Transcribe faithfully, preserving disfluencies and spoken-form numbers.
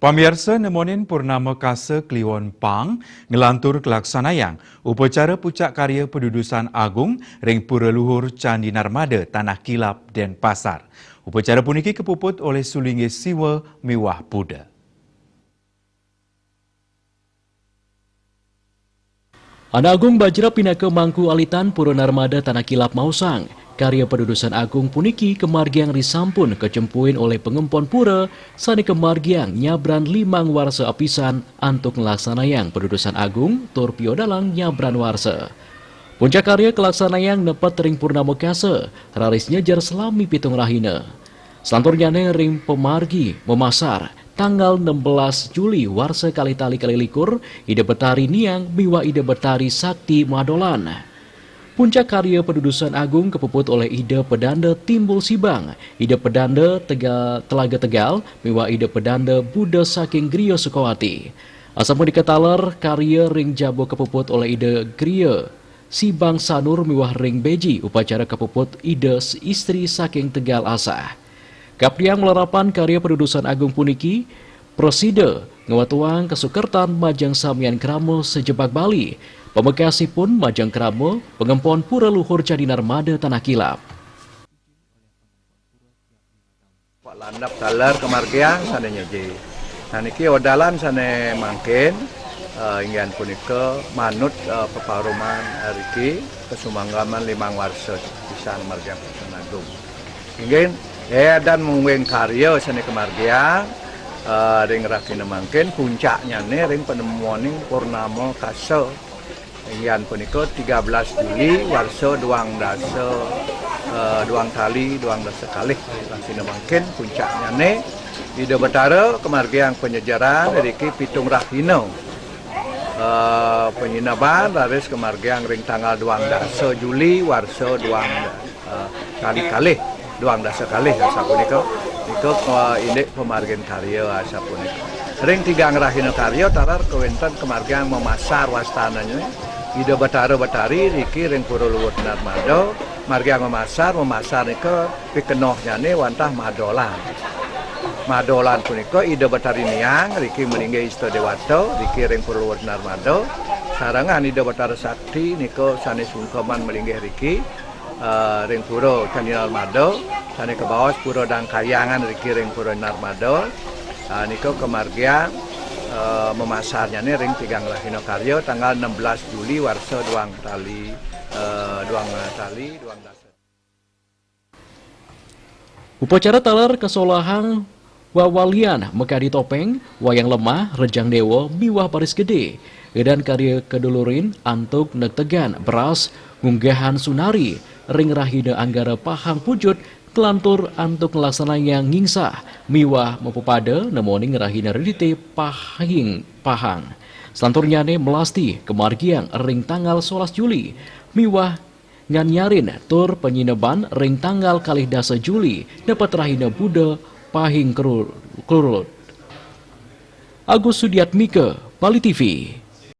Pamiarsa, nemonin Purnama Kasa Kliwon Pang nglantur kalaksanayang upacara puncak karya padudusan agung ring Pura Luhur Candi Narmada Tanah Kilap, Denpasar. Upacara puniki kapuput olih sulinggih Siwa miwah Buddha. Anak Agung Bajra pinaka mangku alitan Pura Narmada Tanah Kilap maosang, karya padudusan agung puniki kamargiang risampun kacempuin olih pangempon pura sane kamargiang nyabran limang warsa apisan antuk nglaksanayang padudusan agung tur piodalang nyabran warsa. Puncak karya kalaksanayang nepet ring Purnama Kasa, raris nyejer salami pitung rahina. Salanturnyane ring pamargi mamasar, tanggal enam belas Juli warsa kalih tali kalih likur, Ida Betari Niang miwah Ida Betari Sakti Madolan. Puncak karya padudusan agung kapuput olih Ida Pedanda Timbul Sibang, Ida Pedanda Tega-, Telaga Tegal, miwah Ida Pedanda Buddha saking Griya Sukawati. Asapunika taler karya ring jaba kapuput olih Ida Griya Sibang Sanur miwah ring beji upacara kapuput Ida Istri saking Tegal Asah. Kapiang malarapan karya padudusan agung puniki, prasida ngwetuang kasukertan majeng samian krama sajebag Bali, pamekasipun majeng krama pangempon Pura Luhur Candi Narmada Tanah Kilap. Pak landep taler kamargiang sane nyeje. Nah, niki odalan sane mangkin, eh, inggih punika manut, eh, peparuman, eh, riki, kasumanggaman limang warsa pisan margiang Pelaksana Agung. Inggih, eh, dan mungguing karya sane kamargiang, eh, ring rahina mangkin, puncaknyane ring panemoning Purnama Kasa. Inggih punika tiga belas Juli warsa duang dasa, eh, duang tali, duang dasa kalih. Rahina mangkin puncaknyane Ida Betara kamargiang panyejeran riki pitung rahina. Eh, panyineban raris kamargiang ring tanggal duang dasa Juli warsa duang, eh, tali kalih, duang dasa kalih, asapunika. Nika, eh, indik pamargin karya, asapunika. Ring tigang rahina karya taler kawenten kamargiang mamasar wastanane. Ida Betara Betari riki ring Pura Luhur Narmada, margiang mamasar, mamasar nika pikenohnyane wantah madolan. Madolan punika Ida Betari Niang riki malinggih Ista Dewata riki ring Pura Luhur Narmada, sarengan Ida Betara Sakti nika sane sungkeman malinggih riki, eh, ring Pura Candi Narmada, sane kabaos Pura Dangkayangan riki ring Pura Narmada, eh, nika kamargiang, eh, mamasarnyane ring tigang rahina karya tanggal enam belas Juli warsa duang tali, eh, duang tali, duang dasa. Upacara taler kasolahang wawalian makadi topeng, wayang lemah, rejang dewa, miwah baris gede. Edan karya kadulurin antuk negtegan beras, ngunggahan sunari, ring rahina Anggara Pahang Pujut, kalantur antuk nglaksanayang ngingsah, miwah mapapada nemoning rahina Redite Pahing Pahang. Salanturnyane melasti kamargiang ring tanggal solas Juli, miwah nganyarin tur panyineban ring tanggal kalih dasa Juli, nepet rahina Buddha Pahing Kru-, Krurut. Agus Sudiatmika, Bali T V.